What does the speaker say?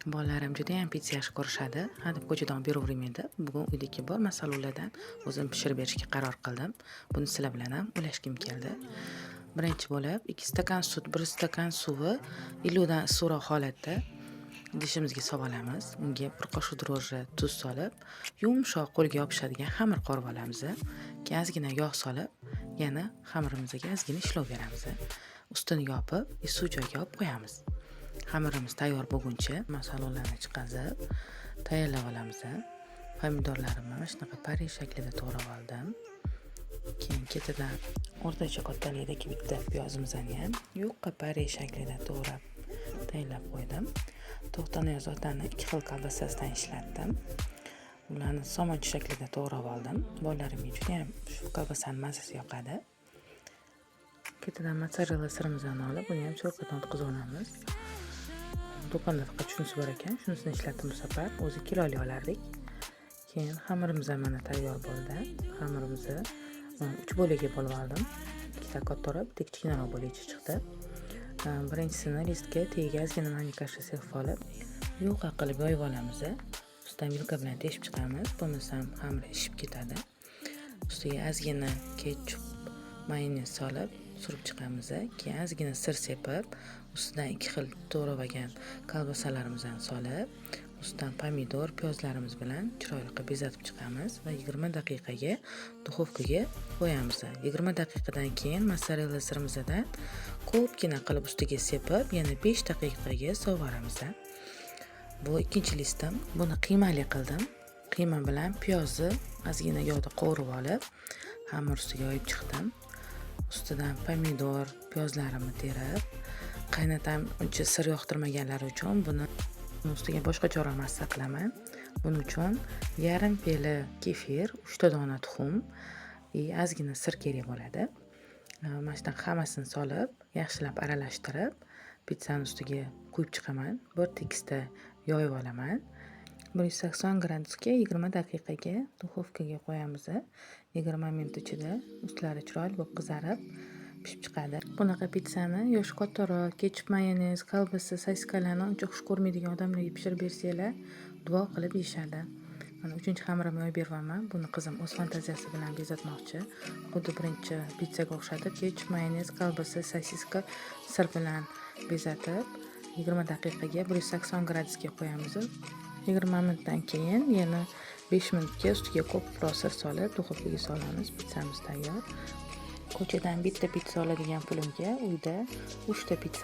Bolalarim judayam pitsa yaxshi ko'rishadi. Hadeb ko'chadan olib beravermayman deb, bugun uydagi bor masalliqlardan o'zim pishirib berishga qaror qildim. Buni sizlar bilan ham ulashgim keldi. Birinchi bo'lib 2 stakan sut, 1 stakan suvi iliqdan issiqroq holatda idishimizga solib olamiz. Unga 1 qoshiq дрожжи, tuz solib, yumshoq, qo'lga yopishadigan xamir qorib olamiz. Keyin ozgina yog' solib, yana xamirimizga ozgina ishlov beramiz. Ustini yopib, issiq joyga olib qo'yamiz. Xamirimiz tayyor bo'lguncha masalliqlarni chiqazib, tayyorlab olamiz. Pomidorlarimni mana shunaqa pare shaklida to'g'rab oldim. Keyin ketidan o'rtacha kattalikdagi bitta piyozimizni ham yupqa pare shaklida to'g'rab tayyorlab qo'ydim. To'xtaniyoz otani ikki xil kolbasasidan ishlatdim. Ularni somoncha shaklida to'g'rab oldim. Bolalarimga judayam shu kolbasani mazasi yoqadi. Ketidan mozzarella sirimizni olib, buni ham тёрка dan o'tkazib olamiz. Do'konda faqat shunisi bor ekan, shunisini ishlatdim bu safar. O'zi kiloli olardik. Keyin xamirimiz ham mana tayyor bo'ldi. Xamirimizni uch bo'lakka bo'lib oldim. Ikkita kattaroq, bitta kichkinaroq bo'lakcha chiqdi. Birinchisini listga tagiga ozgina манной каши sepib olib, yupqa qilib yoyib olamiz. Ustidan vilka bilan teshib chiqamiz, bo'lmasam xamir ishib ketadi. Ustiga ozgina ketchup, mayonez solib surib chiqamiz. Keyin ozgina sir sepib, ustidan ikki xil to'g'rab olgan kolbasalarimizni solib, ustidan pomidor, piyozlarimiz bilan chiroyli qilib bezatib chiqamiz va 20 daqiqaga duxovkaga qo'yamiz. 20 daqiqadan keyin mozzarella sirimizdan ko'pgina qilib ustiga sepib, yana 5 daqiqaga sovuramiz. Bu ikkinchi listim. Buni qiymali qildim. Qiyma bilan piyozni ozgina yog'da qovurib olib, xamir ustiga yoyib chiqdim. Ustidan pomidor, piyozlarimni terib, qaynatam uncha sir yoqtirmaganlar uchun buni ustiga boshqacharoq mazza qilaman. Buning uchun yarim piyola kefir, uchta dona tuxum и ozgina sir kerak bo'ladi. Mana shunaqa hammasini solib, yaxshilab aralashtirib, pitssani ustiga quyib chiqaman. Bir tekisda yoyib olaman. 180 gradusga 20 daqiqaga duxovkaga qo'yamiz. 20 minut ichida ustlari chiroyli bo'lib qizarib, pishib chiqadi. Bunaqa pitssani yoshi kattaroq, ketchup, mayonez, kolbasa, sosiskalarni uncha xush ko'rmaydigan odamlarga pishirib bersanglar, duo qilib yeyishadi. Mana, uchinchi xamirimni yoyib beryapman. Buni qizim o'z fantaziyasi bilan bezatmoqchi. Xuddi birinchi pitssaga o'xshatib, ketchup, mayonez, kolbasa, sosiska, sir bilan bezatib, 20 daqiqaga 180 gradusga qo'yamiz. 20 minutdan keyin yana 5 minutga ustiga ko'proq sir solib, duxovkaga solamiz. Pitssamiz tayyor. Ko'chadan bitta pitssa oladigan pulimga uyda uchta pitssa